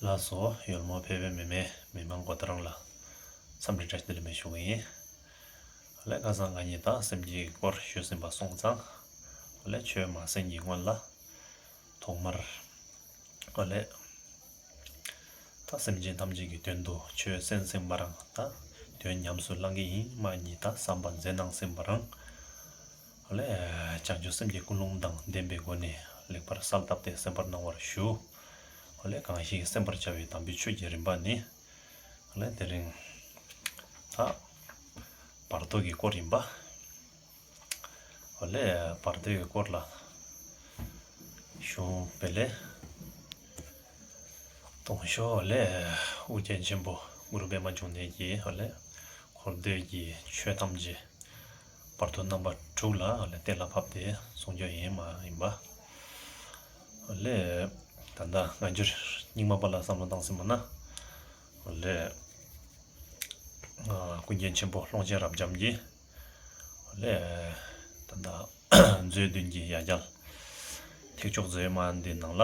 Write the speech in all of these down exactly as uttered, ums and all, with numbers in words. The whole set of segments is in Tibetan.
ལགས་སོ། ཡུལ་མོ་ཕལ་པའི་མི་མེད་མི་མང་གོ་ད་རང་ལ་འཚམས་འདྲི་བཀྲ་ཤིས་བདེ་ལེགས་ཞུ་གི་ཡིན། ཨོ་ལེ། ཁ་སང་ང་གཉིས་ད་སེམས་བསྐྱེད་ཀྱི་སྐོར་ཞུས་ཟིན་པ་སོང་ཙང་། ཨོ་ལེ། ཆོས་མ་གསན་གྱི་སྔོན་ལ་ཐོག་མར། ཨོ་ལེ། ད་སེམས་ཅན་ཐམས་ཅད་ཀྱི་དོན་དུ་ཆོས་གསན་ཟིན་པ་རང་ད་དོན་ཉམས་སུ་བླང་གི་ཡིན་མ་ཡིན་ད་བསམ་པ་མཛད་གནང་ཟིན་པ་རང་། ཨོ་ལེ། བྱང་ཆུབ་སེམས་ཀྱི་ཀུན་སློང་དང་ལྡན་པའི་སྒོ་ནས་ལེགས་པར་གསལ་བཏབ་སྟེ་གསན་པར་གནང་བར་ཞུ། ཨོ་ལེ། གང་ཞིག་གསན་པར་བྱ་བའི་དམ་པའི་ཆོས་ཀྱི་རིམ་པ་ནི། ཨོ་ལེ། དེ་རིང་ད་བར་དོ་གི་སྐོར་ཡིན་པ། ཨོ་ལེ། བར་དོ་གི་སྐོར་ལ་ཞུ་བ་ལས། དང་ཤོས་ཨོ་ལེ། ཨོ་རྒྱན་ཆེན་པོ་གུ་རུ་པདྨ་འབྱུང་གནས་ཀྱིས་ཨོ་ལེ། འཁོར་འདས་ཀྱི་ཆོས་ཐམས་ཅད་བར་དོ་རྣམ་པ་དྲུག་ལ་ཨོ་ལེ་གཏན་ལ་ཕབ་སྟེ་གསུངས་རྒྱུ་ཡིན་མ་ཡིན་པ། ཨོ་ལེ། ད་ལྟ་སྔ་འགྱུར་རྙིང་མ་པ་ལ་བསམ་བློ་བཏང་ཟིན་པ་ན། ཨོ་ལེ། ཨ། ཀུན་མཁྱེན་ཆེན་པོ་ཀློང་ཆེན་རབ་འབྱམས་ཀྱིས། ཨོ་ལེ། ད་ལྟ་མཛོད་བདུན་གྱི་ཡ་གྱལ་ཐེག་མཆོག་མཛོད་མ་འདི་ནང་ལ།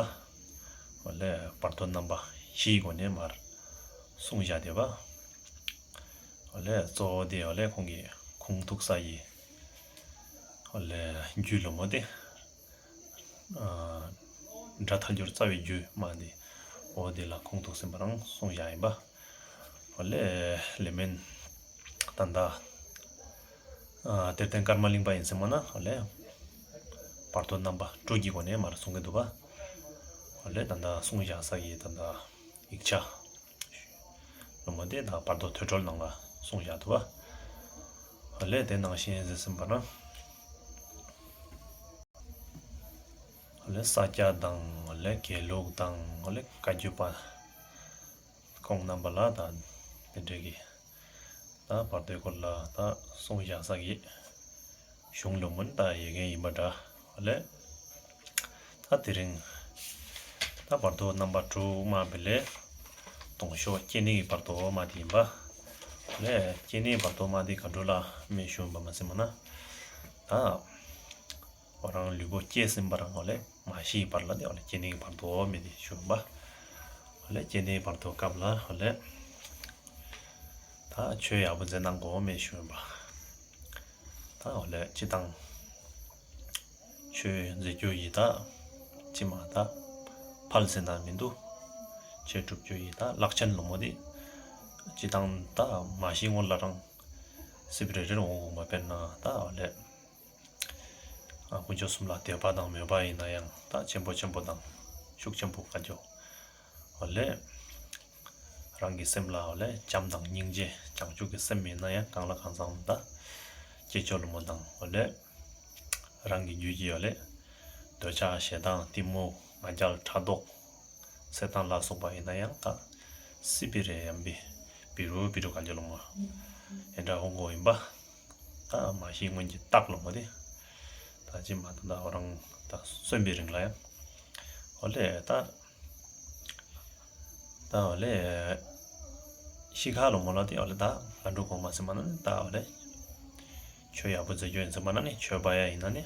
ཨོ་ལེ། བར་དོ་རྣམ་པ་བཞིའི་སྒོ་ནས་མར་གསུངས་བཞག་བསྡད་པ། ཨོ་ལེ། གཙོ་བོ་དེ་ཨོ་ལེ་ཁོང་གི་ཁུངས་ཐུག་ས་ཡི། ཨོ་ལེ། རྒྱུད་ལོ་མོ་དེ། ཨ། སྒྲ་ཐལ་འགྱུར་རྩ་བའི་རྒྱུད་མ་འདི། འོ་འདི་ལ་ཁུངས་ཐུག་ཟིན་པ་རང་གསུངས་བཞག་ཡིན་པ། ཨོ་ལེ། ལེ་མིན། ད་ལྟ། ཨ། གཏེར་སྟོན་ཀརྨ་གླིང་པ་ཡིན་ཟིན་པ་ན་ཨོ་ལེ། བར་དོ་རྣམ་པ་དྲུག་གི་སྒོ་ནས་མར་གསུང་གི་འདུག་པ། ཨོ་ལེ། ད་ལྟ་གསུངས་བཞག་ས་ཡི་ད་ལྟ་ཡིག་ཆ་ལོ་མོ་དེ་ད་བར་དོ་ཐོས་གྲོལ་ནང་ལ་གསུངས་བཞག་འདུག་པ། ཨོ་ལེ། དེ་ནང་བཞིན་ཟེར་ཟིན་པ་ན། ཨོ་ལེ། ས་སྐྱ་དང་ཨོ་ལེ་དགེ་ལུགས་དང་ཨོ་ལེ་བཀའ་བརྒྱུད་པ་ཁོང་རྣམ་པ་ལ་ད་དེ་འདྲའི་གི་ད་བར་དོའི་སྐོར་ལ་ད་གསུངས་བཞག་ས་གི་གཞུང་ལོ་མོན་ད་ཡི་གེ་ཡིན་པ་འདྲ། ཨོ་ལེ། ད་དེ་རིང་ད་བར་དོ་རྣམ་པ་དྲུག་མ་བི་ལེ། དང་ཤོས་སྐྱེ་གནས་ཀྱི་བར་དོ་མ་དེ་ཡིན་པ། ཨོ་ལེ། སྐྱེ་གནས་བར་དོ་མ་དེ་ག་འདྲ་ལ་མི་ཞུ་བ་མ་ཟིན་པ་ན། ད། ཁོ་རང་ལུས་པོ་སྐྱེས་ཟིན་པ་རང་ཨོ་ལེ་མ་ཤི་བར་ལ་དེ་ཨོ་ལེ་སྐྱེ་གནས་ཀྱི་བར་དོ་མེད་དེ་ཞུ་བ། ཨོ་ལེ་སྐྱེ་གནས་བར་དོ་སྐབས་ལ་ཨོ་ལེ། ད་ཆོས་ཡག་པོ་མཛད་གནང་དགོས་མེད་ཞུ་བ། ད་ཨོ་ལེ་སྤྱི་བཏང་ཆོས་མཛད་རྒྱུ་ཡི་ད་ཅི་མ་ད་ཕལ་ཟེར་ན་མི་འདུག་ཆོས་སྒྲུབ་རྒྱུ་ཡི་ད་རླག་ཆེན་ལོ་མོ་དེ་སྤྱི་བཏང་ད་མ་ཤི་སྔོན་ལ་རང་སྲིད་པའི་རེ་རེར་འོང་དགོས་མ་དཔེར་ན་ད་ཨོ་ལེ། དཀོན་མཆོག་གསུམ་ལ་དད་པ་དང་མོས་པ་ཡིན་ན་ཡང་ད་ཆེན་པོ་ཆེན་པོ་དང་ཤུགས་ཆེན་པོ་བཀའ་བརྒྱུད། འོ་ལེ། རང་གི་སེམས་ལ་འོ་ལེ་བྱམས་དང་སྙིང་རྗེ་བྱང་ཆུབ་ཀྱི་སེམས་མེད་ན་ཡང་གང་ལ་གང་འཚམ་ད་སྐྱེ་ཆོག་ལུ་མོ་དང་འོ་ལེ། རང་གི་རྒྱུད་ཀྱི་འོ་ལེ། འདོད་ཆགས་ཞེ་སྡང་གཏི་མུག་ང་རྒྱལ་ཕྲག་དོག་ཚེ་དང་ལ་སོགས་པ་ཡིན་ན་ཡང་ད་སྲིད་པའི་རེ་ཡམ་པའི་བི་རུ་བི་རུ་ག་ལ་ལུ་མོ་ཨེ་འདྲ་འོང་གོ་ཡིན་པ། ད་མ་ཤི་སྔོན་གྱི་རྟགས་ལོ་མོ་དེ། ད་ཅི་མ་ད་ད་ཁོ་རང་ད་གསོན་པའི་རིང་ལ་ཡང་། འོ་ལེ་ད། ད་འོ་ལེ། ཤི་ཁ་ལོ་མོ་ལ་དེ་འོ་ལེ་ད་ང་འགྲོ་གོང་མ་ཟིན་པ་ན་ནི་ད་འོ་ལེ། ཆོས་ཡག་པོ་མཛད་རྒྱུ་ཡིན་ཟིན་པ་ན་ནི་ཆོས་པ་ཡ་ཡིན་ན་ནི།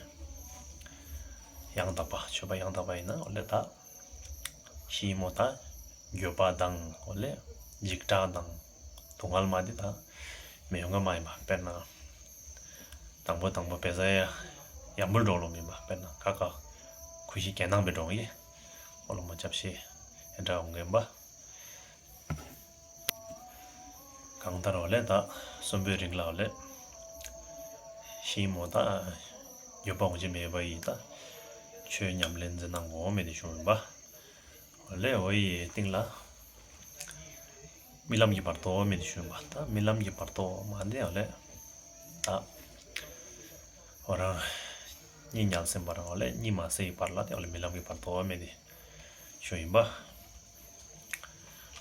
ཡང་དག་པ་ཆོས་པ་ཡང་དག་པ་ཡིན་ན་འོ་ལེ་ད། ཤི་མོ་ད། འགྱོད་པ་དང་འོ་ལེ། འཇིགས་སྐྲག་དང་། སྡུག་བསྔལ་མ་དེ་ད། མི་ཡོང་ག་མ་ཡིན་པ་དཔེར་ན། དང་པོ་དང་པོ་བེ་ཟ་ཡ་ཡམ་བུལ་འགྲོ་ལོ་མིན་པ་དཔེར་ན་ཀ་ཀ་ཁུ་ཤི་གྱེན་ནང་པའི་འགྲོ་ཡི། འོ་ལོ་མོ་ཅབ་ཤི་ཨེ་འདྲ་འོང་གེན་པ། གང་ལྟར་འོ་ལེ་ད་གསོན་པོའི་རིང་ལ་འོ་ལེ། ཤི་མོ་ད་འགྱོད་པ་འོང་ཅི་མེད་པ་ཡི་ད་ཆོས་ཉམས་ལེན་མཛད་གནང་དགོས་མེད་དེ་བྱུང་ཡིན་པ། འོ་ལེ་འོ་ཡི་སྟེང་ལ། རྨི་ལམ་གྱི་བར་དོ་མེད་དེ་ཞུ་བ་ད་རྨི་ལམ་གྱི་བར་དོ་མ་འདི་འོ་ལེ། ད། འོ་རང་། གཉིད་ཉལ་ཟིན་པ་རང་འོ་ལེ་གཉིད་མ་སད་ཡི་བར་ལ་དེ་འོ་ལེ་རྨི་ལམ་གྱི་བར་དོ་མེད་དེ་ཞུ་ཡིན་པ།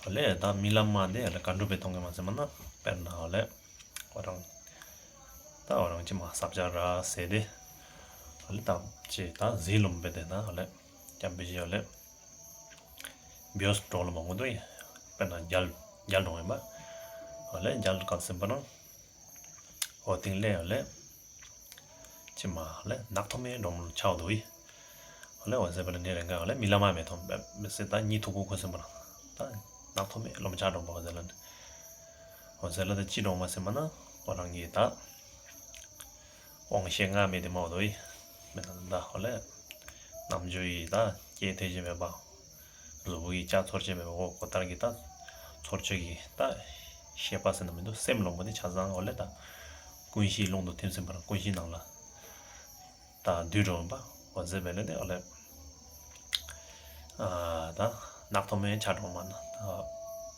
འོ་ལེ་ད་རྨི་ལམ་མ་འདི་འོ་ལེ་ག་འགྲུབ་པའི་གཏོང་གི་མ་ཟིན་པ་ན་དཔེར་ན་འོ་ལེ། འོ་རང་། ད་འོ་རང་ཅི་མ་ས་བྱ་ར་ཟེར་དེ། འོ་ལེ་ད་ཅི་ད་ཟིན་ལོམ་པེ་དེ་ན་འོ་ལེ། སྐྱབས་པའི་ཞི་འོ་ལེ། བིའོ་སི་འགྲོ་ལ་མང་པོ་འདུག་ཡིན། དཔེར་ན་རྒྱལ་རྒྱལ་འགྲོ་ཡིན་པ། འོ་ལེ་རྒྱལ་ག་ཟིན་པ་ན། འོ་དིང་ལེ་འོ་ལེ། ཅི་མ་འོ་ལེ་ནག་ཐོམ་མེ་འགྲོ་མུ་ཆའོ་འདུག་ཡིན། འོ་ལེ་འོ་ཟེར་པ་ལ་ནི་རེ་འགའ་འོ་ལེ་རྨི་ལམ་མ་མེ་ཐོམ་མེ་སེ་ད་གཉིད་ཐུག་གོ་ཁོ་ཟིན་པ་ན། ད་ ནག་ཐོག་མེད་སློབ་མ་ཆགས་འགྲོ་བ་ཟེར་ལ། འོ་ཟེར་ལ་ད་ཅི་འགྲོ་མ་ཟེར་མ་ན་ཁོ་རང་གིས་ད་དབང་ཤེད་ལྔ་མེད་དེ་མ་འོ་དོ་ཡི་མེད་ན་ད་ཧོ་ལེ་རྣམ་འགྱུར་ཡི་ད་སྐྱེ་ཐེ་ཅི་མེད་པ། གཟུགས་པོ་ཡི་ལྕགས་ཚོར་ཅི་མེད་པ་འོ་གོ་ལྟར་གྱི་ད་ཚོར་ཆོས་ཀྱི་ད་ཤེས་པ་ཟེར་ན་མི་འདུག་སེམས་ལོ་མོ་དེ་ཆ་ཚང་ཧོ་ལེ་ད་ཀུན་གཞིའི་ཀློང་དུ་ཐིམ་ཟིན་པར་ཀུན་གཞིའི་ནང་ལ། ད་འདུས་འགྲོ་བ་འོ་ཟེར་བས་ལས་དེ་ཨོ་ལེ། ད་ནག་ཐོག་མའི་ཆ་གྲོང་མ་ན་ད་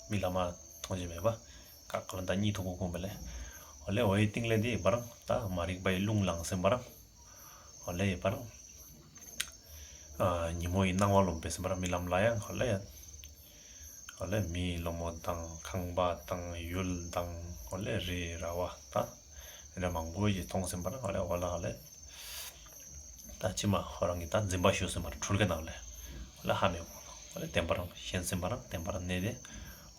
རྨི་ལམ་མ་མཐོང་རྒྱུ་མེད་པ། ཀ་ཀ་ལ་ད་གཉིད་ཐུག་གོ་ཁུངས་པ་ལས། ཨོ་ལེ་འོ་ཡི་སྟེང་ལས་དེ་ཡི་བར་ད་མ་རིག་པའི་རླུང་ལངས་ཟིན་པ་རང་། ཨོ་ལེ་ཡི་བར་ཉིན་མོ་ཡི་སྣང་བ་ལོམ་པས་ཟིན་པ་རང་རྨི་ལམ་ལ་ཡང་ཨོ་ལེ། ཨོ་ལེ་མིའི་སློང་མོ་དང་ཁང་པ་དང་ཡུལ་དང་ཨོ་ལེ་རི་ར་བ་ད་རི་མང་པོ་ཞིག་མཐོང་ཟིན་པ་རང་ཨོ་ལེ་ཨོ་ལ་ཨོ་ལེ། ད་ཕྱི་མ་ཁོ་རང་གིས་ད་འཛིན་པ་ཞུ་ཟིན་པ་རང་འཁྲུལ་གི་ནང་ལས་ཨོ་ལེ་ཧ་མེད་ཨོ་ལེ་བདེན་པ་རང་ཞེན་ཟིན་པ་རང་བདེན་པ་རང་གནས་ཏེ་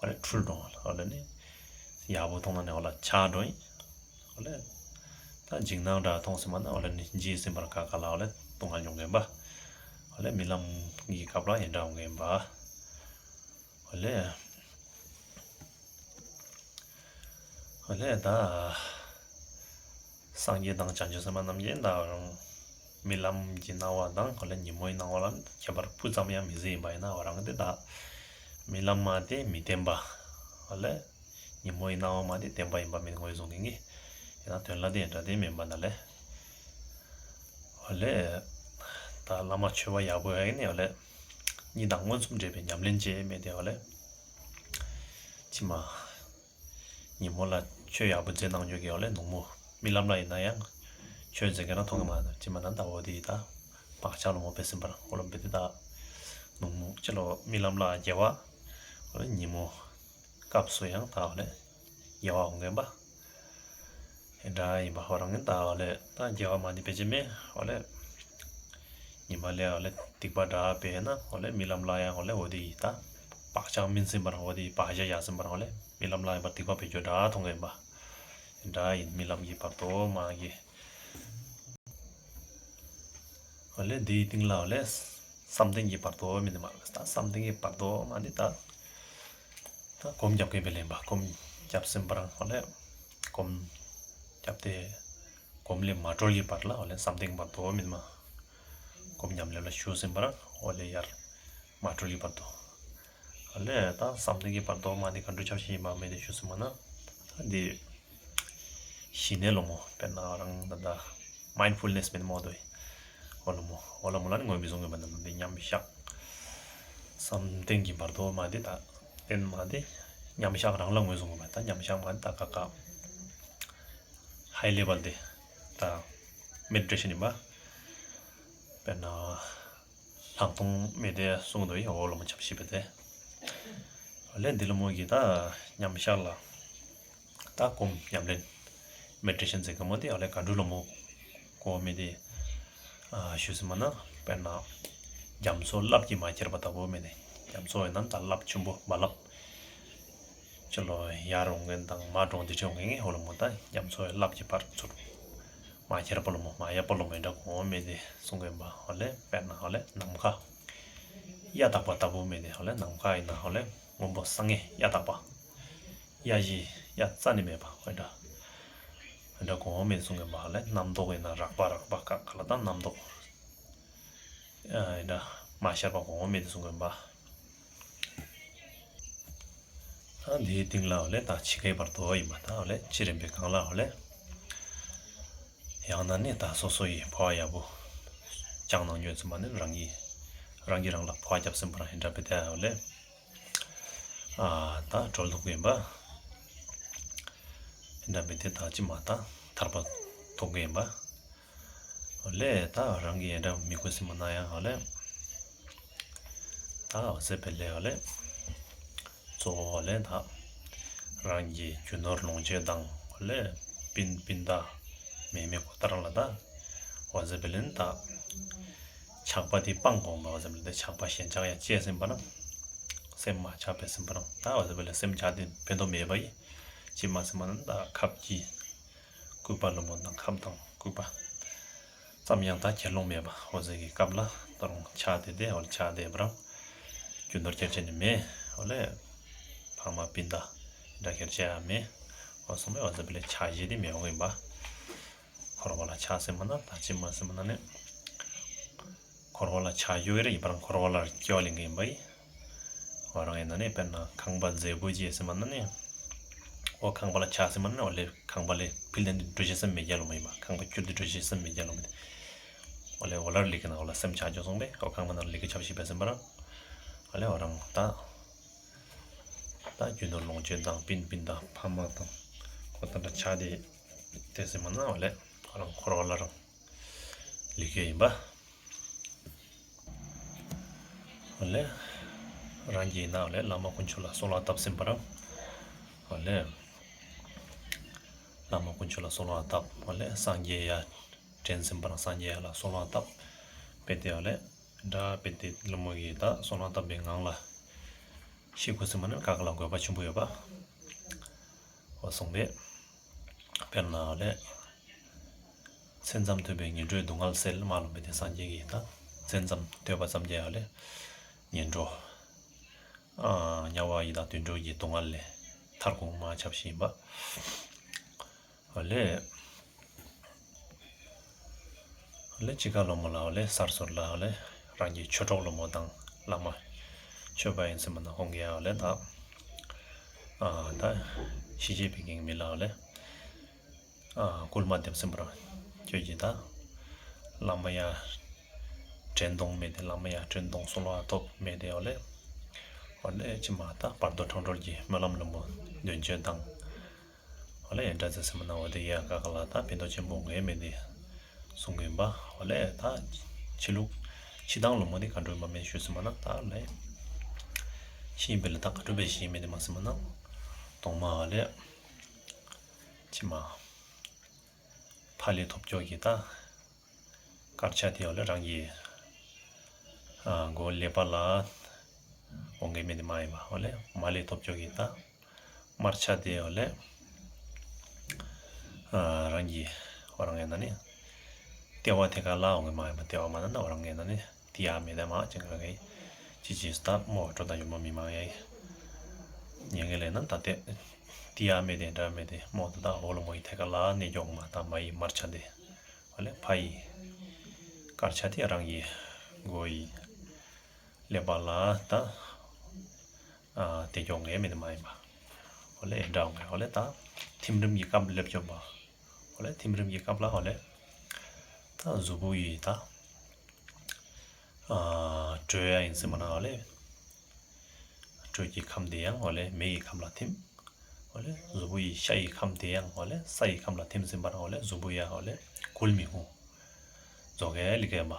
ཨོ་ལེ་འཁྲུལ་འགྲོ་ཨོ་ལེ་ནི་ཡག་པོ་མཐོང་ན་ནི་ཨོ་ལེ་ཆགས་འགྲོ་ཡིན་ཨོ་ལེ། ད་འཇིགས་སྣང་འདྲ་མཐོང་ཟིན་པ་ན་ཨོ་ལེ་ནི་འཇིགས་ཟིན་པ་རང་ཀ་ཀ་ལ་ཨོ་ལེ་སྡུག་བསྔལ་མྱོང་གིན་པ། ཨོ་ལེ་རྨི་ལམ་གྱི་སྐབས་ལ་ཡིན་འདྲ་འོང་གིན་པ། ཨོ་ལེ། ཨོ་ལེ་ད། སངས་རྒྱས་དང་བྱང་ཆུབ་སེམས་དཔའ་རྣམས་ཀྱིས་ད་རང་རྨི་ལམ་གྱི་སྣང་བ་དང་ཨོ་ལེ་ཉིན་མོའི་སྣང་བ་ལ་ཁྱད་པར་སྤུ་ཙམ་ཡང་མི་བཟོས་ཡིན་པ་ཡིན་ན་འོ་རང་དེ་ད་རྨི་ལམ་མ་དེ་མི་བདེན་པ། ཨོ་ལེ་ཉིན་མོའི་སྣང་བ་མ་དེ་བདེན་པ་ཡིན་པ་མིན་ངོས་བཟུང་གིན་གི། ཡིན་ན་དོན་ལ་དེ་འདྲ་དེ་མིན་པ་ན་ལེ། ཨོ་ལེ། ད་བླ་མ་ཆོས་པ་ཡག་པོ་ཡག་ཡིན་ནི་ཨོ་ལེ། གཉིད་དང་མངོན་སུམ་འདྲེས་པའི་ཉམས་ལེན་བྱེད་མེད་དེ་ཨོ་ལེ། ཕྱི་མ། ཉིན་མོ་ལ་ཆོས་ཡག་པོ་མཛད་གནང་རྒྱུ་གི་ཨོ་ལེ་ནུབ་མོ་རྨི་ལམ་ལ་ཡིན་ན་ཡང་ཆོས་མཛད་མཁན་ལ་མཐོང་གི་མ་རེད་ཕྱི་མ་ན་ད་འོ་དེ་ཡི་ད་བག་ཆགས་ལོ་མོ་པས་ཟིན་པར་ཨོ་ལོ་བེ་དེ་ད་ནུབ་མོ་ཅི་ལོ་རྨི་ལམ་ལ་དགེ་བ་ཨོ་ལེ་ཉིན་མོ་སྐབས་སུ་ཡང་ད་ཨོ་ལེ་དགེ་བ་འོང་མཁན་པ། དེ་འདྲ་ཡིན་པ་ཧོ་རང་ངན་ད་ཨོ་ལེ་ད་དགེ་བ་མ་ནི་བེད་སྤྱད་མེད་ཨོ་ལེ། ཉི་མ་ལས་ཨོ་ལེ་སྡིག་པ་འདྲ་བས་ན་ཨོ་ལེ་རྨི་ལམ་ལ་ཡང་ཨོ་ལེ་འོ་དེ་ཡི་ད་བག་ཆགས་སྨིན་ཟིན་པར་འོ་དེ་ཡི་བག་ཆགས་ཡལ་ཟིན་པར་ཨོ་ལེ་རྨི་ལམ་ལ་ཡང་པར་སྡིག་པ་བེད་སྤྱོད་འདྲ་མཐོང་གི་ཡིན་པ། དེ་འདྲ་ཡིན་རྨི་ལམ་གྱི་བར་དོ་མ་གི། ཨོ་ལེ་འདིའི་སྟེང་ལ་ཨོ་ལེ། བསམ་གཏན་གྱི་བར་དོ་མིན་ནི་མ་རེད་ད་བསམ་གཏན་གྱི་བར་དོ་མ་ནི་ད། ད་སྒོམ་རྒྱབ་མཁན་པས་ལེན་པ་སྒོམ་རྒྱབ་ཟིན་པ་རང་ཨོ་ལེ། སྒོམ་རྒྱབ་སྟེ། སྒོམ་ལས་མ་གྲོལ་གྱི་བར་ལ་ཨོ་ལེ་བསམ་གཏན་གྱི་བར་དོ་མིན་ནི་མ། སྒོམ་ཉམས་ལེན་ལ་ཞུགས་ཟིན་པ་རང་ཨོ་ལེ་ཡར་མ་གྲོལ་གྱི་བར་དོ། ཨོ་ལེ་ད་བསམ་གཏན་གྱི་བར་དོ་མ་ནི་ག་འདྲ་ཆགས་ཤིང་ཡིན་པ་མེད་དེ་ཞུགས་ཟིན་པ་ན། ད་འདི། ཞི་གནས་ལོ་མོ་དཔེར་ན་རང་ད་ད། མའིན་ཌ་ཕུལ་ནེས་མེད་མོ་དོ་ཡི། ཨོ་ལོ་མོ། ཨོ་ལོ་མོ་ལ་ནི་ངོས་མི་བཟུང་གི་མ་ནི་འདི་མཉམ་བཞག་བསམ་གཏན་གྱི་བར་དོ་མ་འདི་ད། གཏན་མ་འདི། མཉམ་བཞག་རང་ལ་ངོས་བཟུང་གི་མ་ད་མཉམ་བཞག་མ་འདི་ད་ཀ་ཀ་ཧའི་ལེ་ཝལ་འདི། ད། མེ་ཌི་ཊེ་ཤན་ཡིན་པ། དཔེར་ན། ལྷག་མཐོང་མེད་དེ་གསུང་དོ་ཡི་ཨོ་ལོ་མོ་ཆབ་ཤི་བེ་དེ། ཨོ་ལེ་འདི་ལོ་མོ་གི་ད། མཉམ་བཞག་ལ། ད་སྒོམ་ཉམས་ལེན། མེ་ཌི་ཊེ་ཤན་ཟེར་གི་མོ་དེ་ཨོ་ལེ་ག་འགྲུལ་ལོ་མོ། གོ་མེད་དེ། ཞུ་སི་མ་ན། དཔེར་ན། རྒྱ་མཚོ་རླབས་ཀྱིས་མ་ཁྱེར་པ་ལྟ་བུ་མེད་དེ། རྒྱ་མཚོ་ཡིན་ན་ད་རླབས་ཆེན་པོ་རྦ་རླབས། ཅི་ལོ་ཡར་འོང་མཁན་དང་མར་འགྲོ་འདི་ཁྲིད་འོང་མཁན་ངས་ཧོ་ལོ་མོ་ད་རྒྱ་མཚོ་ཡི་རླབས་ཀྱི་བར་ཚུར། མ་ཁྱེར་པ་ལོ་མོ་མ་ཡལ་པ་ལོ་མོ་འདྲ་གོང་མེད་དེ་གསུང་མཁན་པ་ཧོ་ལེ་དཔེར་ན་ཧོ་ལེ་ནམ་མཁའ། གཡའ་དག་པ་ལྟ་བུ་མེད་དེ་ཧོ་ལེ་ནམ་མཁའ་ཡིན་ན་ཧོ་ལེ་སྔོན་པོ་སང་ངེ་གཡའ་དག་པ། གཡའ་བཞི་གཡའ་རྩ་ནས་མེད་པ་འོ་འདྲ། འོ་འདྲ་གོང་མེད་གསུང་མཁན་པ་ཧོ་ལེ་རྣམ་རྟོག་ཡིན་ན་རགས་པ་རགས་པ་ཀ་ཁ་ལ་ད་རྣམ་རྟོག་འོ་འདྲ་མ་ཤར་པ་གོང་མེད་དེ་གསུང་མཁན་པ། ད་འདིའི་སྟེང་ལ་འོ་ལེ་ད་འཆི་ཁའི་བར་དོ་ཡིན་པ་ད་འོ་ལེ་འཆི་རན་པའི་སྒང་ལ་འོ་ལེ། ཡང་ན་ནི་ད་སོ་སོ་ཡི་འཕོ་བ་ཡག་པོ་བཅངས་གནང་རྒྱུ་ཚུལ་མ་ནི་རང་གིས་རང་གིས་རང་ལ་འཕོ་བ་བརྒྱབ་ཟིན་པ་རང་ཧེ་འདྲ་བི་དེ་འོ་ལེ། ཨ་ད་གྲོལ་ཐུབ་ཀྱི་ཡིན་པ། ཧེ་འདྲ་བི་དེ་ད་ཅི་མ་ད་ཐར་པ་ཐོབ་ཀྱི་ཡིན་པ། འོ་ལེ་ད་རང་གིས་ཧེ་འདྲ་མི་དགོས་ཟིན་པ་ན་ཡང་འོ་ལེ། ད་འོ་ཟེར་བའི་ལས་འོ་ལེ། གཙོ་བོ་འོ་ལེ་ད། རང་གི་རྒྱུ་ནོར་ལོངས་སྤྱོད་དང་འོ་ལེ། སྤུན་སྤུན་ཟླ། མེ་མེ་གོ་ལྟར་ལ་ད། འོ་ཟེར་བའི་ལན་ད། ཆགས་པ་དེ་སྤང་དགོངས་པ་འོ་ཟེར་བའི་ལན་ད་ཆགས་པ་ཞེན་ཆགས་ཡང་བཅས་ཟིན་པ་ན། སེམས་མ་ཆགས་པས་ཟིན་པ་ན་ད་འོ་ཟེར་བའི་ལན་སེམས་ཆགས་དེ་ཕན་ཐོགས་མེད་པ་ཡིན། ཅི་མ་ཟིན་པ་ན་ད་ཁབ་ཀྱི། སྐུད་པ་ལོ་མོ་དང་ཁབ་དང་སྐུད་པ། ཙམ་ཡང་ད་ཁྱེར་ལོང་མེད་པ་འོ་ཟེར་གྱི་སྐབས་ལ་ད་རུང་ཆགས་དེ་དེ་འོ་ཆགས་དེ་བ་རང་། རྒྱུ་ནོར་ཁྱེར་ཆེ་ནི་མེད། ཨོ་ལེ། འཕགས་མ་པིན་ད་འདྲ་ཁྱེར་བྱས་ཡ་མེད། འོ་སོང་པས་འོ་ཟེར་བ་ལས་ཕྱག་བཞེས་དེ་མི་ཡོང་གི་ཡིན་པ། འཁོར་བ་ལ་ཕྱག་ཟེར་མ་ན་ད་ཅི་མ་ཟེར་མ་ན་ནི། འཁོར་བ་ལ་ཆ་ཡོད་རེད། ཡིན་པར་འཁོར་བ་ལ་སྐྱེ་བ་ལེན་གྱི་ཡིན་པ་ཡིན། འོ་རང་ཡིན་ན་ནི་དཔེར་ན་ཁང་པ་མཛེས་པོ་ཅིག་ཟེར་མ་ན་ནི། འོ་ཁང་པ་ལ་ཆ་ཟེར་མ་ན་ནི་འོ་ལེ་ཁང་པ་ལས་ཕིལ་ལྡན་དུ་འགྲོ་ཤེས་སེམས་མེད་རྒྱ་ལོ་མ་ཡིན་པ། ཁང་པ་ཁྱུར་དུ་འགྲོ་ཤེས་སེམས་མེད་རྒྱ་ལོ་མ་ཡིན། འོ་ལེ་འོ་ལར་ལི་ཀི་ན་འོ་ལ་སེམས་ཆ་འཇོག་སོང་པས་འོ་ཁང་པ་ན་ལི་ཀི་ཆབ་ཞིག་པས་ཟིན་པ་རང་། འོ་ལེ་འོ་རང་ད། ད་རྒྱུ་ནོར་ལོངས་སྤྱོད་དང་པིན་པིན་དང་ཕ་མ་དང་ཁོ་ད་འདྲ་ཆ་དེ་དེ་ཟེར་མ་ན་འོ་ལེ་འོ་རང་འཁོར་བ་ལ་རང་ལི་ཀི་ཡིན་པ། ཨོ་ལེ། རང་གིས་ན་ཨོ་ལེ་བླ་མ་དཀོན་མཆོག་ལ་གསོལ་བ་བཏབ་ཟིན་པ་རང་། ཨོ་ལེ། བླ་མ་དཀོན་མཆོག་ལ་གསོལ་བ་བཏབ། ཨོ་ལེ་སངས་རྒྱས་ཡ་དྲན་ཟིན་པ་རང་སངས་རྒྱས་ཡ་ལ་གསོལ་བ་བཏབ། དཔེ་དེ་ཨོ་ལེ། འདྲ་དཔེ་དེ་ལོ་མོ་ཡི་ད་གསོལ་བ་བཏབ་པའི་ངང་ལ། ཤི་དགོས་ཟིན་པ་ནི་ག་ག་ལ་དགོས་པ་ཆེན་པོ་ཡོད་པ། འོ་གསུངས་པས། དཔེར་ན་ལས། མཚན་ཙམ་ཐོས་པས་ངན་འགྲོའི་སྡུག་བསྔལ་སེལ་མ་ལུས་པའི་དེ་སངས་རྒྱས་ཀྱིས་ད་མཚན་ཙམ་ཐོས་པ་ཙམ་གྱིས་ཡང་ལས། ངན་འགྲོ། ཨ་དམྱལ་བ་ཡི་དྭགས་དུད་འགྲོ་གི་སྡུག་བསྔལ་ལས་ཐར་དགོས་མ་ཁྱབ་ཞིག་ཡིན་པ། ལས། ལས་ཅི་ག་ལོ་མོ་ལ་ལས་གསར་ཟུར་ལ་ལས་རང་གི་ཆོས་གྲོགས་ལོ་མོ་དང་བླ་མ། ཆོས་པ་ཡིན་ཟེར་མ་ན་ཁོང་གི་ཡང་ལས་ད། ཨ་ད། ཤི་རྗེས་པའི་གེང་མི་ལ་ལས། ཨ་སྐུལ་མ་འདེབས་ཟིན་པར། ཁྱོད་ཀྱིས་ད། བླ་མ་ཡ། དྲན་གཏོང་མེད་དེ་བླ་མ་ཡ་དྲན་གཏོང་གསོལ་བ་ཐོབ་མེད་དེ་ཨོ་ལེ། ཨོ་ལེ་ཅི་མ་ད་བར་དོ་འཕྲང་སྒྲོལ་གྱི་སྨོན་ལམ་ལམ་པོ་འདོན་བྱེད་དང་། ཨོ་ལེ་ཡན་དྲ་ཟེར་སེམས་ན་འོ་དེ་ཡ་ག་ག་ལ་ད་ཕན་ཐོགས་ཆེན་པོ་ངེས་མེད་དེ། གསུང་གི་ཡིན་པ་ཨོ་ལེ་ད། ཕྱི་ལུགས། ཕྱི་དང་ལོ་མོ་དེ་ག་འགྲོ་མ་མེད་ཞུ་སེམས་ན་ད་ལེ། ཤེས་ཡིན་པས་ལ་ད་ག་འགྲོ་བའི་ཤེས་ཡིན་མེད་དེ་མ་སེམས་ན། གཏོང་མ་ཨོ་ལེ། ཕྱི་མ། ཕ་ལས་ཐོབ་ཆོག་གི་ད། དཀར་ཆ་དེ་ཡོད་ལས་རང་གི། ཨ་མགོ་ཀླད་པ་ལ། འོང་གི་མེད་དེ་མ་ཡིན་པ་ཨོ་ལེ་མ་ལས་ཐོབ་ཆོག་གི་ད། དམར་ཆ་དེ་ཡོད་ལས། ཨ་རང་གི། འོ་རང་ངན་ན་ནི། ལྟེ་བ་ཐད་ཀ་ལ་འོང་གི་མ་ཡིན་པ་ལྟེ་བ་མ་ན་ན་འོ་རང་ངན་ན་ནི། དེ་ཡ་མེད་དེ་མ་ཅན་ག་གི། ཅི་ཅི་སྟབས་མོ་འགྲོ་ད་ཡོད་མ་མི་མ་ཡ་ཡི། ཉན་གི་ལས་ན་ད་ལྟེ། དེ་ཡ་མེད་དེ་འདྲ་མེད་དེ་མོ་ད་ད་འོ་ལོ་མོ་ཡི་ཐད་ཀ་ལ་གནས་འཇོག་མ་ད་མ་ཡི་དམར་ཆ་དེ། ཨོ་ལེ་ཕ་ཡི། དཀར་ཆ་དེ་རང་གི་མགོ་ཡི། ཀླད་པ་ལ་ད། ཨ་དེ་སྐྱོང་ངེས་མེད་དེ་མ་ཡིན་པ། ཨོ་ལེ་འདྲ་འོང་ངེས་ཨོ་ལེ་ད། ཐིམ་རིམ་གྱི་སྐབས་སླེབས་ཆོག་པ། ཨོ་ལེ་ཐིམ་རིམ་གྱི་སྐབས་ལ་ཨོ་ལེ། ད་གཟུགས་པོ་ཡི་ད། ཨ་དྲོད་ཡ་ཡིན་སྲིད་མ་ན་ཨོ་ལེ། དྲོད་ཀྱི་ཁམས་དེ་ཡང་ཨོ་ལེ་མེ་ཡི་ཁམས་ལ་ཐིམ། ཨོ་ལེ་གཟུགས་པོ་ཡི་ཤ་ཡི་ཁམས་དེ་ཡང་ཨོ་ལེ་ས་ཡི་ཁམས་ལ་ཐིམ་ཟིན་པར་ཨོ་ལེ་གཟུགས་པོ་ཡ་ཨོ་ལེ་འགུལ་མི་འོང་། རྫོགས་གེ་ལི་གེ་མ།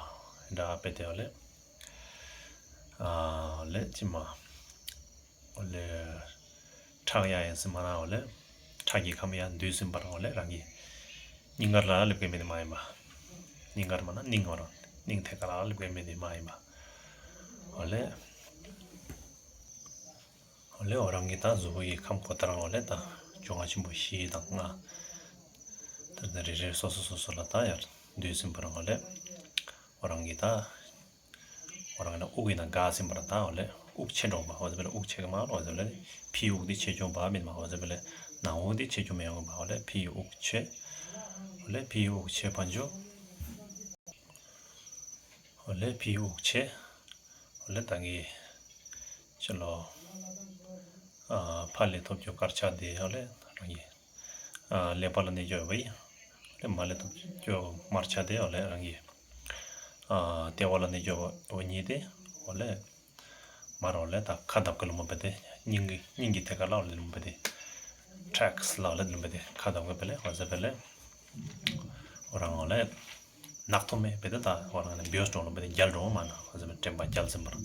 འདྲ་དཔེ་དེ་ཨོ་ལེ། ཨོ་ལེ་ཅི་མ། ཨོ་ལེ། ཁྲག་ཡ་ཡིན་སྲིད་མ་ན་ཨོ་ལེ། ཁྲག་གི་ཁམས་ཡ་འདུས་ཟིན་པར་ཨོ་ལེ་རང་གི། སྙིང་གར་ལ་སླེབས་གེ་མེད་དེ་མ་ཡིན་པ། སྙིང་གར་མ་ན་སྙིང་ཨོ་རང་། སྙིང་ཐད་ཀ་ལ་སླེབས་གེ་མེད་དེ་མ་ཡིན་པ། ཨོ་ལེ། ཨོ་ལེ་འོ་རང་གི་ད་གཟུགས་པོ་ཡི་ཁམས་གོ་ད་རང་ཨོ་ལེ་ད། བཅོ་ལྔ་ཆེན་པོ་བཞི་དང་ལྔ། ད་ད་རེ་རེ་སོ་སོ་སོ་སོ་ལ་ད་ཡར་འདུས་ཟིན་པར་ཨོ་ལེ། འོ་རང་གི་ད། འོ་རང་གི་ན་དབུགས་ཡིན་ན་འགག་ཟིན་པར་ད་ཨོ་ལེ་དབུགས་ཆད་འགྲོ་མ་འོ་ཟེར་བ་ལེ་དབུགས་ཆད་གི་མ་ལོ་ཟེར་བ་ལེ་ཕི་ཡི་དབུགས་འདི་ཆད་ཆོག་པ་མིན་མ་འོ་ཟེར་བ་ལེ་ནང་དབུགས་འདི་ཆད་ཆོག་མི་ཡོང་གི་མ་འོ་ལེ་ཕི་ཡི་དབུགས་ཆད། ཨོ་ལེ་ཕི་ཡི་དབུགས་ཆད་ཕན་ཆོག་ཨོ་ལེ་ཕི་ཡི་དབུགས་ཆད། ཨོ་ལེ་ད་གི་ཕྱི་ལོ། ཨ་ཕ་ལས་ཐོབ་ཆོག་དཀར་ཆ་དེ་ཨོ་ལེ་རང་གི། ཨ་ཀླད་པ་ལ་གནས་ཆོག་ཡོད་པ་ཡིན། ཨོ་ལེ་མ་ལས་ཐོབ་ཆོག་དམར་ཆ་དེ་ཨོ་ལེ་རང་གི། ཨ་ལྟེ་བ་ལ་གནས་ཆོག་འོ་གཉིས་དེ་ཨོ་ལེ། མར་ཨོ་ལེ་ད་ཁ་བརྡབ་གི་ལུང་པ་དེ་སྙིང་གི་སྙིང་གི་ཐད་ཀ་ལ་ཨོ་ལེ་ལུང་པ་དེ། ཁྲེགས་ལ་ཨོ་ལེ་ལུང་པ་དེ་ཁ་བརྡབ་གི་པེ་ལེ་ཨོ་ཟེར་པེ་ལེ། འོ་རང་ཨོ་ལེ། ནག་ཐོམ་མེ་བེ་ད་ད་འོ་རང་ནི་བེའུ་སྟོང་ལ་བེ་ད་རྒྱལ་འགྲོ་མ་ན་འོ་ཟེར་བེ་དྲན་པ་རྒྱལ་ཟིན་པར།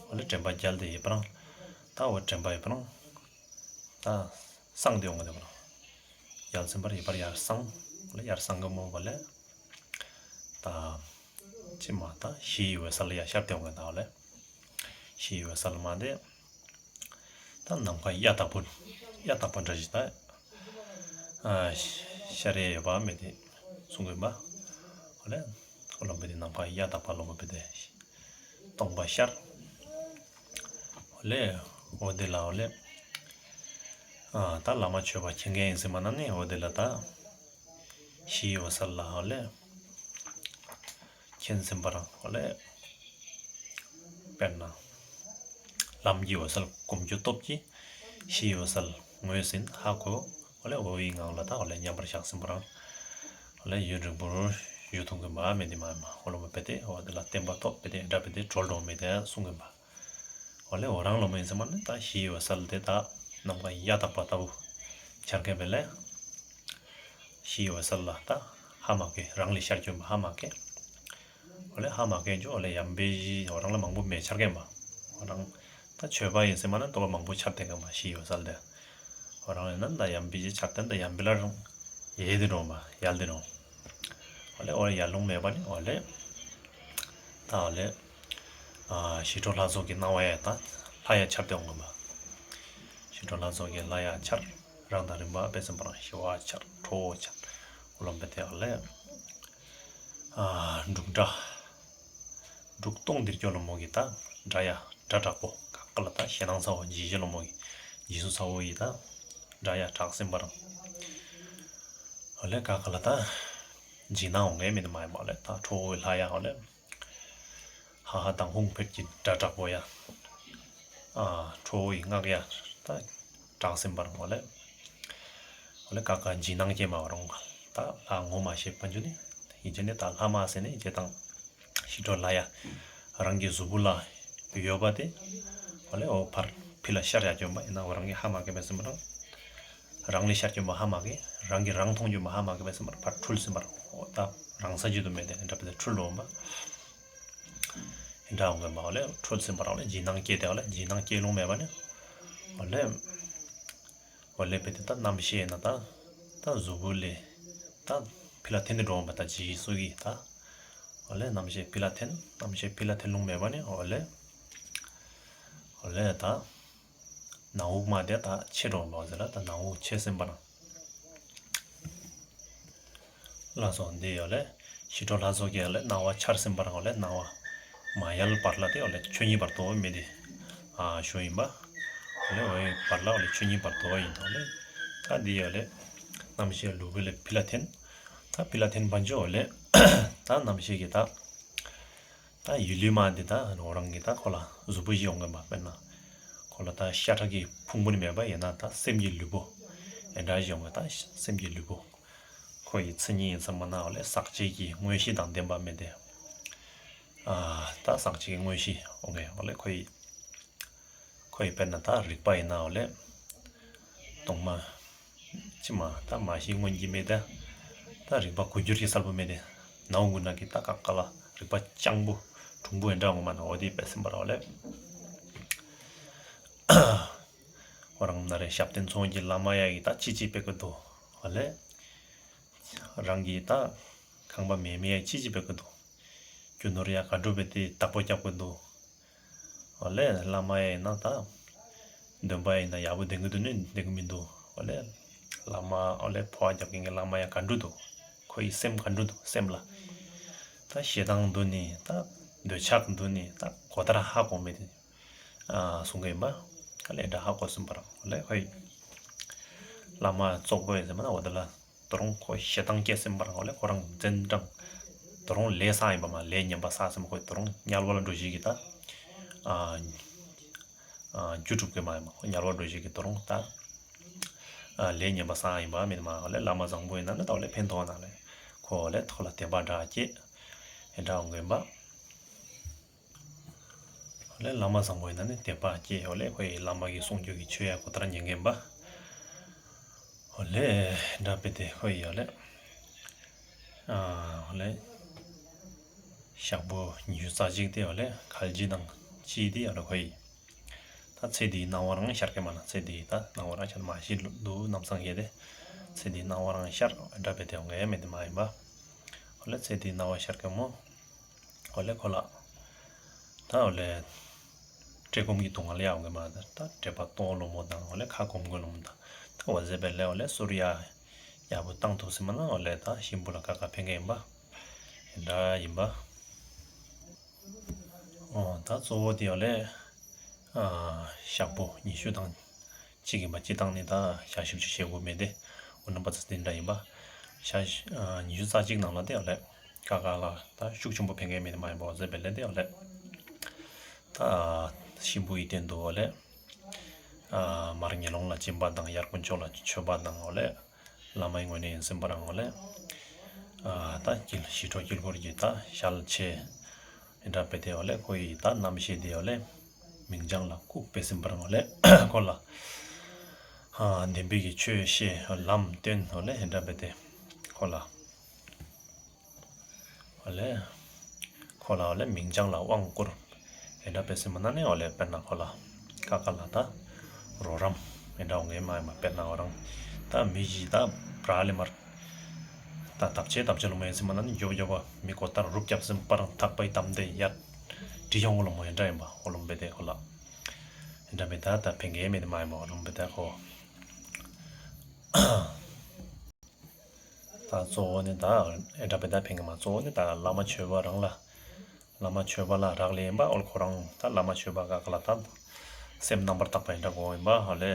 ཨོ་ལེ་དྲན་པ་རྒྱལ་དེ་ཡི་པ་རང་། ད་འོ་དྲན་པ་ཡི་པ་རང་། ད་སངས་དེ་འོང་གི་དེ་པ་རང་། རྒྱལ་ཟིན་པར་ཡི་པར་ཡར་སངས། ཨོ་ལེ་ཡར་སངས་གི་མོ་བ་ལེ། ད་ཅི་མ་ད་ཤི་ཡི་བེ་ས་ལ་ཡ་ཤར་དེ་འོང་གི་ད་ཨོ་ལེ། ཤི་ཡི་བེ་ས་ལ་མ་དེ། ད་ནམ་མཁའ་གཡའ་དག་པོ། གཡའ་དག་པ་འདྲ་ཞིག་ད། ཨ་ཤར་ཡས་ཡོད་པ་མེད་དེ། གསུང་གི་ཡིན་པ། ཨོ་ལེ། ཨོ་ལོ་བེ་དེ་ནམ་མཁའ་གཡའ་དག་པ་ལོ་བེ་དེ། སྟོང་པ་ཤར། ཨོ་ལེ། འོ་དེ་ལ་འོ་ལེ། ཨ་ད་བླ་མ་མཆོད་པ་མཁྱེན་མཁན་ཡིན་ཟེར་མ་ན་ནི་འོ་དེ་ལ་ད། ཞི་འོད་གསལ་ལ་འོ་ལེ། མཁྱེན་ཟིན་པ་རང་འོ་ལེ། དཔེར་ན། ལམ་གྱི་འོད་གསལ་སྒོམ་རྒྱུ་སྟོབས་ཀྱིས་ཞི་འོད་གསལ་ངོས་ཟིན་ཧ་གོ། འོ་ལེ་འོ་ཡི་ངང་ལ་ད་འོ་ལེ་མཉམ་པར་བཞག་ཟིན་པ་རང་། འོ་ལེ་ཡུན་རིང་པོར་བཞུགས་ཐུབ་མཁན་པ་མེད་དེ་མ་ཡིན་པ་འོ་ལོ་མ་དཔེ་དེ་འོ་དེ་ལ་བརྟན་པ་ཐོབ་དཔེ་དེ་འདྲ་དཔེ་དེ་གྲོལ་འགྲོ་མེད་དེ་གསུང་མཁན་པ། འོ་ལེ་འོ་རང་ལོ་མ་ཡིན་ཟེར་མ་ནི་ད་ཞི་འོད་གསལ་དེ་ད་ནམ་མཁའ་གཡའ་དག་པ་ལྟ་བུ་འཆར་མཁན་པས་ལས། ཞི་འོད་གསལ་ལ་ད་ཧ་མ་གོ་རང་ལས་ཤར་གྱོན་པ་ཧ་མ་གོ། འོ་ལེ་ཧ་མ་གོ་ཅོ་འོ་ལེ་ཡམ་པེ་ཞི་འོ་རང་ལ་མང་པོ་མེད་འཆར་མཁན་པ། འོ་རང་ད་ཆོས་པ་ཡིན་ཟེར་མ་ན་ལྟོ་བ་མང་པོ་འཆར་དེ་མཁན་པ་ཞི་འོད་གསལ་དེ། འོ་རང་ལས་ན་ད་ཡམ་པེ་ཞི་འཆར་དེ་ད་ཡམ་པེ་ལ་རང་ཡལ་དེ་འགྲོ་མ་ཡལ་དེ་འགྲོ། འོ་ལེ་འོ་ལེ་ཡར་ལུང་མེད་པ་ནི་འོ་ལེ། ད་འོ་ལེ། ཨ་ཞི་ཁྲོ་ལྷ་ཚོགས་ཀྱི་སྣང་བ་ཡང་ད་ལྷ་ཡང་འཆར་ཏེ་འོང་གི་མ། ཞི་ཁྲོ་ལྷ་ཚོགས་ཀྱི་ལྷ་ཡང་འཆར། རང་དང་རིམ་པ་སྤེལ་ཟིན་པ་རང་ཞི་བ་འཆར་ཁྲོ་བོ་འཆར། འོ་ལོ་མ་དེ་འོ་ལེ། ཨ་འབྲུག་སྒྲ། འབྲུག་སྟོང་འདིར་སྐྱོ་ལོ་མོ་གི་ད་སྒྲ་ཡང་སྒྲ་དྲག་པོ་ག་ཀ་ལ་ད་ཞེ་སྡང་ཚ་བོ་འཇིགས་བྱེད་ལོ་མོ་གི་འཇིགས་སུ་ཚ་བོ་ཡི་ད་སྒྲ་ཡང་གྲགས་ཟིན་པ་རང་། འོ་ལེ་ག་ཀ་ལ་ད་འཇིགས་སྣང་འོང་ངེས་མེད་དེ་མ་ཡིན་པ་ལེ་ད་ཁྲོ་བོའི་ལྷ་ཡང་འོ་ལེ། ཧ་ཧ་དང་ཧུང་ཕེབས་ཀྱི་སྒྲ་དྲག་པོ་ཡང་། ཨ་ཁྲོ་བོ་ཡི་སྔགས་ཡང་ད་གྲགས་ཟིན་པ་རང་འོ་ལེ། འོ་ལེ་ག་ཀ་འཇིགས་སྣང་སྐྱེས་མ་རུང་ད་ལྷ་ངོ་མ་ཤེས་པ་འཇུ་ནི་ཡིན་ཅེ་ནི་ད་ལྷ་མ་ཟེར་ནི་ཡིན་ཅེ་དང་། ཞི་ཁྲོ་ལྷ་ཡ། རང་གི་གཟུགས་པོ་ལ་ཡོད་པ་དེ། འོ་ལེ་འོ་ཕར་ཕི་ལ་ཤར་ཡ་གྱོན་པ་ཡིན་ན་འོ་རང་གི་ཧ་མ་གོ་བས་ཟིན་པ་རང་། རང་ལས་ཤར་གྱོན་པ་ཧ་མ་གོ་རང་གི་རང་མཐོང་གྱོན་པ་ཧ་མ་གོ་བས་ཟིན་པ་ཕར་འཁྲུལ་ཟིན་པ་རང་འོ་ད་རང་ས་བརྗོད་དུ་མེད་དེ་འདྲ་པོ་དེ་འཁྲུལ་འོང་པ། འདྲ་འོང་གི་མ་འོ་ལེ་འཁྲུལ་ཟིན་པ་རང་ལ་འཇིགས་སྣང་སྐྱེས་དེ་འོ་ལེ་འཇིགས་སྣང་སྐྱེས་ལོང་མེད་པ་ནི། འོ་ལེ། འོ་ལེ་པེ་ཏི་ད་རྣམ་ཤེས་ན་ད། ད་གཟུགས་པོ་ལས། ད་ཕི་ལ་འཐེན་ཏེ་འགྲོ་འོང་པ་ད་ཇི་སུ་གི་ད། འོ་ལེ་རྣམ་ཤེས་ཕི་ལ་འཐེན་རྣམ་ཤེས་ཕི་ལ་འཐེན་ལུང་མེད་པ་ནི་འོ་ལེ། འོ་ལེ་ད། ནང་དབུགས་མ་དེ་ད་ཆེ་འགྲོ་འོང་པ་ཟེར་ལ་ད་ནང་དབུགས་ཆེ་ཟིན་པ་ན། ལགས་སོ་འདི་ཡོད་ལེ། ཞི་ཁྲོ་ལྷ་ཚོགས་ཀྱི་ཡོད་ལེ་སྣང་བ་འཆར་ཟིན་པ་རང་ལེ་སྣང་བ། མ་ཡལ་བར་ལ་དེ་ཡོད་ལེ་ཆོས་ཉིད་བར་དོ་མེད་དེ། ཨ་ཞུ་ཡིན་པ། ལེ་འོ་ཡི་བར་ལ་ཡོད་ལེ་ཆོས་ཉིད་བར་དོ་ཡིན་དོ་ལེ། ད་འདི་ཡོད་ལེ། རྣམ་ཤེས་ལུས་པོ་ལེ་ཕི་ལ་འཐེན། ད་ཕི་ལ་འཐེན་པ་འཇོ་ལེ། ད་རྣམ་ཤེས་ཀྱི་ད། ད་ཡུལ་ལུས་མ་འདི་ད་རང་རང་གི་ད་ཁོ་ལ་གཟུགས་པོ་ཞིག་ཡོང་གི་མ་དཔེར་ན། ཁོ་ལ་ད་ཤ་ཁྲག་གི་ཕུང་པོ་ནི་མེད་པ་ཡིན་ན་ད་སེམས་ཀྱི་ལུས་པོ། ཨེ་འདྲ་ཞིག་ཡོང་གི་ད་སེམས་ཀྱི་ལུས་པོ། ཁོ་ཡི་མཚན་ཉིད་ཡིན་ཙམ་མ་ན་འོ་ལེ་ཟག་བཅས་ཀྱི་མངོན་ཤེས་དང་ལྡན་པ་མེད་དེ། ཨ་ད་ཟག་བཅས་ཀྱི་མངོན་ཤེས་འོང་གི་འོ་ལེ་ཁོ་ཡི། ཁོ་ཡི་དཔེར་ན་ད་རིག་པ་ཡིན་ན་འོ་ལེ། གདོང་མ། ཅི་མ་ད་མ་ཤེས་མངོན་གྱི་མེད་ད། ད་རིག་པ་གོ་འགྱུར་གྱི་གསལ་པོ་མེད་དེ། ནའུ་གུ་ན་གི་ད་ཀ་ཀ་ལ་རིག་པ་སྤྱང་པོ། གྲུང་པོ་ཨེ་འདྲ་འོང་མ་ན་འོ་དེ་དཔེ་སེམས་པར་འོ་ལེ། ཁོ་རང་ན་རེ་ཞབས་བརྟན་ཚོང་གི་བླ་མ་ཡ་ཡི་ད་ཅི་ཅི་དཔེ་གི་འདུག་འོ་ལེ། རང་གི་ད་ཁང་པ་མེད་མེད་ཡ་ཅི་ཅི་དཔེ་གི་འདུག་རྒྱུ་ནོར་ཡ་ག་འགྲོ་བས་དེ་བདག་པོ་རྒྱབ་གི་འདུག་འོ་ལེ་བླ་མ་ཡིན་ན་ད། འདོན་པ་ཡིན་ན་ཡག་པོ་ལྡན་གི་འདུག་ནི་ལྡན་གི་མི་འདུག་འོ་ལེ། བླ་མ་འོ་ལེ་འཕོ་བ་རྒྱབ་མཁན་གྱི་བླ་མ་ཡང་ག་འདྲ་འདུག་ཁོ་ཡི་སེམས་ག་འདྲ་འདུག་སེམས་ལ། ད་ཞེ་སྡང་འདུག་ནི་ད་འདོད་ཆགས་འདུག་ནི་ད་གོ་བརྡ་ཧ་གོ་མེད་དེ། ཨ་གསུང་གི་ཡིན་པ། ག་ལེ་འདྲ་ཧ་གོ་སོང་པ་རང་འོ་ལེ་ཁོ་ཡི། བླ་མ་བཙོག་པོ་ཡིན་ཟེར་མ་ན་འོ་དེ་ལ། དོ་རུང་ཁོ་ཞེ་སྡང་སྐྱེས་ཟིན་པ་རང་ལས་ཁོ་རང་འཛེམ་དྲང་། དོ་རུང་ལས་བསགས་ཡིན་པ་མ་ལས་ངན་པ་བསགས་ཟིན་པ་ཁོ་དོ་རུང་དམྱལ་བ་ལ་འགྲོ་ཞིག་གི་ད། ཨ། ཨ་རྒྱུ་གྲུབ་ཀྱི་མ་ཡིན་པ་ཁོ་དམྱལ་བ་འགྲོ་ཞིག་གི་དོ་རུང་ད། ཨ་ལས་ངན་པ་བསགས་ཡིན་པ་མིན་མ་ལས་བླ་མ་བཟང་པོ་ཡིན་ན་ནི་ད་ལས་ཕན་ཐོགས་ན་ལས་ཁོ་ལས་ཐོག་ལ་དད་པ་འདྲ་སྐྱེས། ཨེ་འདྲ་འོང་གི་ཡིན་པ། ཨོ་ལེ་བླ་མ་བཟང་པོ་ཡིན་ན་ནི་དད་པ་སྐྱེས། ཨོ་ལེ་ཁོ་ཡི་བླ་མ་གི་གསུང་རྒྱུ་གི་ཆོས་ཡ་གོ་ལྟར་ཉན་མཁན་པ། ཨོ་ལེ་འདྲ་དཔེ་དེ་ཁོ་ཡི་ཨོ་ལེ། ཨོ་ལེ། ཞག་པོ་ཉི་ཤུ་རྩ་གཅིག་དེ་ཨོ་ལེ་ཁལ་གཅིག་དང་གཅིག་དེ་ཨོ་ལེ་ཁོ་ཡི། ད་ཚེ་འདིའི་སྣང་བ་རང་ཤར་གི་མ་ན་ཚེ་འདིའི་ད་སྣང་བ་རང་ཤར་མ་ཤི་འདུག་ནམ་སང་ཡེ་དེ། ཚེ་འདིའི་སྣང་བ་རང་ཤར་འདྲ་དཔེ་དེ་ཨོ་ངའི་མེད་དེ་མ་ཡིན་པ། ཨོ་ལེ་ཚེ་འདིའི་སྣང་བ་ཤར་གི་མོ། ཨོ་ལེ་ཁོ་ལ། ད་ཨོ་ལེ། བཀྲེས་སྐོམ་གྱི་སྡུག་བསྔལ་ཡ་འོང་གི་མ་ད་ད་བཀྲེས་པ་ལྟོགས་ལོ་མོ་དང་ཨོ་ལེ་ཁ་སྐོམ་གི་ལོ་མོ་དང་ད་འོ་ཟེ་པེ་ལེ་ཨོ་ལེ་སུར་ཡ། ཡག་པོ་བཏང་ཐུབ་སྲིད་མ་ན་ཨོ་ལེ་ད་གཤིན་པོ་ལ་ཁ་ཁ་ཕན་གི་ཡིན་པ། འདྲ་ཡིན་པ། ཨོ་ད་གཙོ་བོ་དེ་ཨོ་ལེ། ཞག་པོ་ཉི་ཤུ་དང་གཅིག་ཡིན་པ། སྤྱི་བཏང་ནི་ད་ཞག་བཞི་བཅུ་ཞེ་དགུ་མེད་དེ། འོ་ན་པ་ཚ་དེ་འདྲ་ཡིན་པ། ཞག་ཉི་ཤུ་རྩ་གཅིག་ནང་ལ་དེ་ཨོ་ལེ་ཀ་ཀ་ལ་ད་ཤུགས་ཆེན་པོ་ཕན་མཁན་མེད་དེ་མ་ཡིན་པ། འོ་ཟེར་བས་ལན་དེ་ཨོ་ལེ་ད་གཤིན་པོ་ཡི་སྟེང་དུ་ཨོ་ལེ། མར་ངན་སློང་ལ་སྦྱིན་པ་དང་། ཡར་དཀོན་མཆོག་ལ་མཆོད་པ་དང་ཨོ་ལེ། བླ་མའི་ངོས་ནས་ཡིན་ཟིན་པ་རང་ཨོ་ལེ། ད་དཀྱིལ་ཞི་ཁྲོ་དཀྱིལ་འཁོར་གྱི་ད་ཞལ་ཕྱེ། ཨེ་འདྲ་བས་དེ་ཨོ་ལེ་ཁོ་ཡི་ད་རྣམ་ཤེས་དེ་ཨོ་ལེ་མིང་བྱང་ལ་བཀུག་བས་ཟིན་པ་རང་ཨོ་ལེ་ཁོ་ལ་བདེན་པའི་གི་ཆོས་བཤད་ལམ་སྟོན་ཨོ་ལེ། ཨེ་འདྲ་བས་དེ་ཁོ་ལ། ཨོ་ལེ། ཁོ་ལ་ཨོ་ལེ་མིང་བྱང་ལ་དབང་བསྐུར། ཨེ་འདྲ་བས་ཟིན་པ་ན་ནི་ཨོ་ལེ་དཔེར་ན་ཁོ་ལ་ཀ་ཀ་ལ་ད་རོགས་རམ་ཨེ་འདྲ་འོང་ངེས་མ་ཡིན་པ། དཔེར་ན་ཨོ་རང་ད་མི་གཞི་ད་བྲག་ལས་མར་ད་བརྡབ་ཆེ་བརྡབ་ཆེ་ལོ་མ་ཡིན་ཟིན་པ་ན་ནི་མགྱོགས་མགྱོགས་པ་མི་གོ་ལྟར་རུབ་རྒྱབ་ཟིན་པ་རང་ཐག་པའི་གཏམ་དེ་ཡར་འབྲི་ཡོང་ལོ་མ་ཨེ་འདྲ་ཡིན་པ། ཨོ་ལོ་བས་དེ་ཁོ་ལ་ཨེ་འདྲ་བས་ད་ད་ཕན་གེ་མེད་དེ་མ་ཡིན་པ། ཨོ་ལོ་བས་དེ་ཁོ། ད་གཙོ་བོ་ནི་ད་ཨེ་འདྲ་བས་ད་ཕན་གི་མ། གཙོ་བོ་ནི་ད་བླ་མ་མཆོད་པ་རང་ལ། བླ་མ་མཆོད་པ་ལ་རག་ལས་ཡིན་པ། ཨོ་ལེ་ཁོ་རང་ད་བླ་མ་མཆོད་པ་ག་ག་ལ་ད་སེམས་རྣམ་པར་དག་པ་ཨེ་འདྲ་དགོས་ཡིན་པ། ཨོ་ལེ།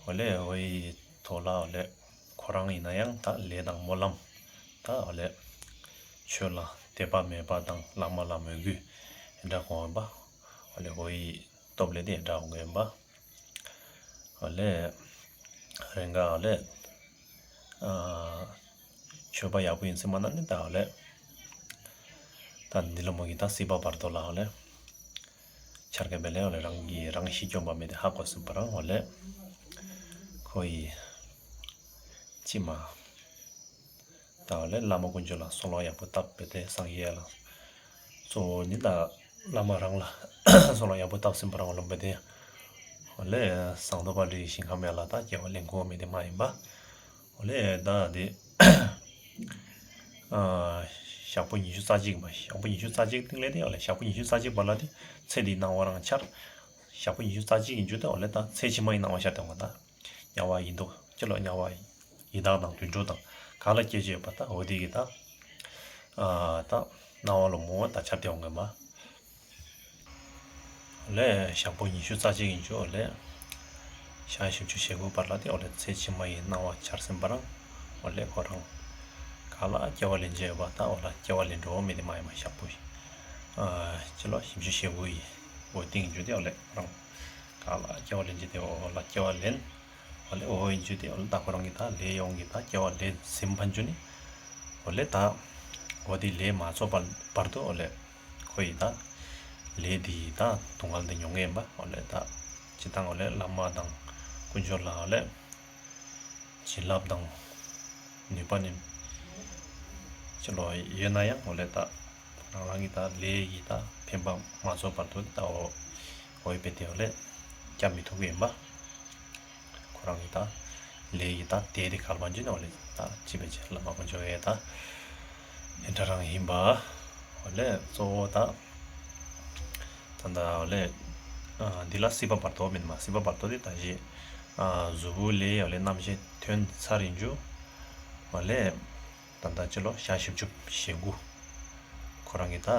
ཨོ་ལེ་ཨོ་ཡི་ཐོག་ལ་ཨོ་ལེ་ཁོ་རང་ཡིན་ན་ཡང་ད་ལས་དང་སྨོན་ལམ་ད་ཨོ་ལེ་ཆོས་ལ་དད་པ་མོས་པ་དང་བླ་མ་ལ་མོས་གུས་ཨེ་འདྲ་དགོས་ཡིན་པ། ཨོ་ལེ་ཨོ་ཡི་སྟོབས་ལས་དེ་ཨེ་འདྲ་དགོས་ཡིན་པ། ཨོ་ལེ། རེ་འགའ་ཨོ་ལེ། ཨ། མཆོད་པ་ཡག་པོ་ཡིན་ཟིན་པ་ན་ནི་ད་ཨོ་ལེ། ད་འདི་ལོ་མོ་གི་ད་སྲིད་པ་བར་དོ་ལ་ཨོ་ལེ། འཆར་ཀ་བས་ལེ་ཨོ་ལེ་རང་གི་རང་གཤིས་སྐྱོན་པ་མེད་དེ་ཧ་གོ་ཟིན་པ་རང་ཨོ་ལེ། ཁོ་ཡི། ཅི་མ། ད་ལས་བླ་མ་དཀོན་མཆོག་ལ་གསོལ་བ་ཡག་པོ་བཏབ་པས་དེ་སངས་རྒྱས་ལ། གཙོ་བོ་ནི་ད་བླ་མ་རང་ལ་གསོལ་བ་ཡག་པོ་བཏབ་ཟིན་པ་རང་ལོ་མ་དེ། ཨོ་ལེ་ཟངས་མདོག་དཔལ་རིའི་ཞིང་ཁམས་ཡ་ལ་ད་སྐྱེ་བ་ལེན་དགོས་མེད་དེ་མ་ཡིན་པ། ཨོ་ལེ་ད་དེ། ཞག་པོ་ཉི་ཤུ་རྩ་གཅིག་མ་ཞག་པོ་ཉི་ཤུ་རྩ་གཅིག་སྟེང་ལས་དེ་ཨོ་ལེ་ཞག་པོ་ཉི་ཤུ་རྩ་གཅིག་བར་ལ་དེ་ཚེ་འདིའི་སྣང་བ་རང་འཆར། ཞག་པོ་ཉི་ཤུ་རྩ་གཅིག་ཡིན་རྒྱུ་དེ་ཨོ་ལེ་ད་ཚེ་ཕྱི་མ་ཡི་སྣང་བ་ཤར་དེ་འོང་ད། དམྱལ་བ་ཡིན་མདོག་ཅི་ལོ་དམྱལ་བ་ཡི་དྭགས་དང་དུད་འགྲོ་དང་ག་ལ་སྐྱེ་ཅེས་པ་ད་འོ་དེ་གི་ད། ཨ་ད་སྣང་བ་ལོ་མོ་བ་ད་ཆ་དེ་འོང་ངེས་མ། ལས་ཞག་པོ་ཉི་ཤུ་རྩ་གཅིག་ཡིན་ཅོ་ལས། ཞག་བཞི་བཅུ་ཞེ་དགུ་བར་ལ་དེ་འོ་ལས་ཚེ་ཕྱི་མ་ཡི་སྣང་བ་འཆར་ཟིན་པ་རང་། འོ་ལས་ཁོ་རང་ག་ལ་སྐྱེ་བ་ལེན་ཅེས་པ་ད་འོ་ལ་སྐྱེ་བ་ལེན་འགྲོ་མེད་དེ་མ་ཡིན་མ་ཞག་པོ་ཡི། ཨ་ཅི་ལོ་བཞི་བཅུ་ཞེ་དགུ་ཡི་འོ་སྟེང་ཡིན་ཅོ་དེ་འོ་ལས་ཁོ་རང་ག་ལ་སྐྱེ་བ་ལེན་ཅེས་དེ་འོ་ལ་སྐྱེ་བ་ལེན། ཨོ་ལེ་ཨོ་ཡིན་རྒྱུ་དེ་ཨོ་ལེ་ད་ཁོ་རང་གི་ད་ལས་ཡོང་གི་ད་སྐྱེ་བ་ལེན་ཟིན་ཕན་རྒྱུ་ནི། ཨོ་ལེ་ད་འོ་དེ་ལས་མ་ཚོགས་པ་བར་དུ་ཨོ་ལེ་ཁོ་ཡི་ད་ལས་དེ་ཡི་ད་སྡུག་བསྔལ་དེ་མྱོང་ངེས་ཡིན་པ། ཨོ་ལེ་ད་སྤྱི་བཏང་ཨོ་ལེ་བླ་མ་དང་དཀོན་མཆོག་ལ་ཨོ་ལེ་བྱིན་རླབས་དང་ནུས་པ་ནི་ཅི་ལོ་ཡོད་ན་ཡང་ཨོ་ལེ་ད། རང་རང་གི་ད་ལས་ཀྱི་ད་ཕན་པ་མ་ཚོགས་བར་དུ་ད་འོ་འོ་ཡི་བེ་དེ་འོ་ལས་སྐྱབས་མི་ཐུབ་ཀྱི་ཡིན་པ། ཁོ་རང་གི་ད་ལས་ཀྱི་ད་དེ་དེ་གལ་པ་འཇུ་ན་འོ་ལས་ད་ཅི་བེ་ཅི་བླ་མ་དཀོན་མཆོག་ཡེ་ད་ཨེ་འདྲ་རང་ཡིན་པ། འོ་ལས་གཙོ་བོ་ད་ད་ད་འོ་ལས་འདི་ལ་སྲིད་པ་བར་དོ་མིན་མ། སྲིད་པ་བར་དོ་དེ་ད་གཞི་གཟུགས་པོ་ལས་འོ་ལས་རྣམ་ཤེས་ཐོན་ཚར་ཡིན་རྒྱུ་འོ་ལས། ད་ལྟ་སྤྱི་ལོ་ཞག་བཞི་བཅུ་ཞེ་དགུ། ཁོ་རང་གི་ད་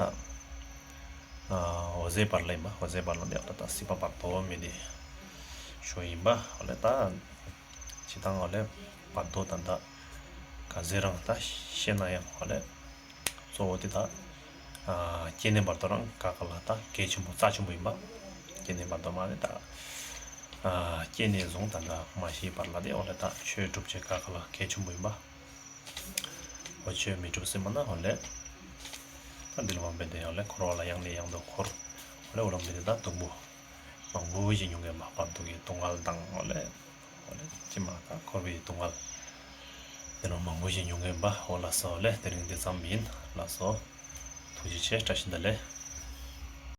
འོ་ཟེ་བར་ལ་ཡིན་པ། འོ་ཟེ་བར་ལ་འདི་ད་ལྟ་སྲིད་པ་བར་དོ་མེད་དེ་ཤོ་ཡིན་པ། འོ་ལེ་ད་སྤྱི་བཏང་འོ་ལེ་བར་དོ་ད་ལྟ་ག་ཟེ་རང་ད་ཤེས་ན་ཡང་འོ་ལེ་གཙོ་བོ་དེ་ད་སྐྱེ་གནས་བར་དོ་རང་ག་ག་ལ་ད་གལ་ཆེན་པོ་རྩ་ཆེན་པོ་ཡིན་པ། སྐྱེ་གནས་བར་དོ་མ་ནི་ད་སྐྱེ་གནས་བཟུང་ད་ལྟ་མ་ཤི་བར་ལ་དེ་འོ་ལེ་ད་ཆོས་སྒྲུབ་བྱེད་ག་ག་ལ་གལ་ཆེན་པོ་ཡིན་པ། འོ་ཆོས་མི་སྒྲུབ་སྲིད་མ་ན་འོ་ལེ། ད་འདི་ལ་མ་འབད་དེ་འོ་ལེ་འཁོར་བ་ལ་ཡང་ནས་ཡང་དུ་འཁོར། འོ་ལེ་འོ་ལེ་འབད་དེ་ད་སྡུག་པོ་མང་པོ་ཞིག་མྱོང་གི་མ་བར་དུ་གི་སྡུག་བསྔལ་དང་འོ་ལེ། འོ་ལེ་ཅི་མ་ད་འཁོར་བའི་སྡུག་བསྔལ། འདི་ལ་མང་པོ་ཞིག་མྱོང་གི་མ་འོ་ལ་སོ་ལེ། དེ་རིང་འདི་ཙམ་ཡིན་ལ་སོ། ཐུགས་རྗེ་ཆེ། བཀྲ་ཤིས་བདེ་ལེགས།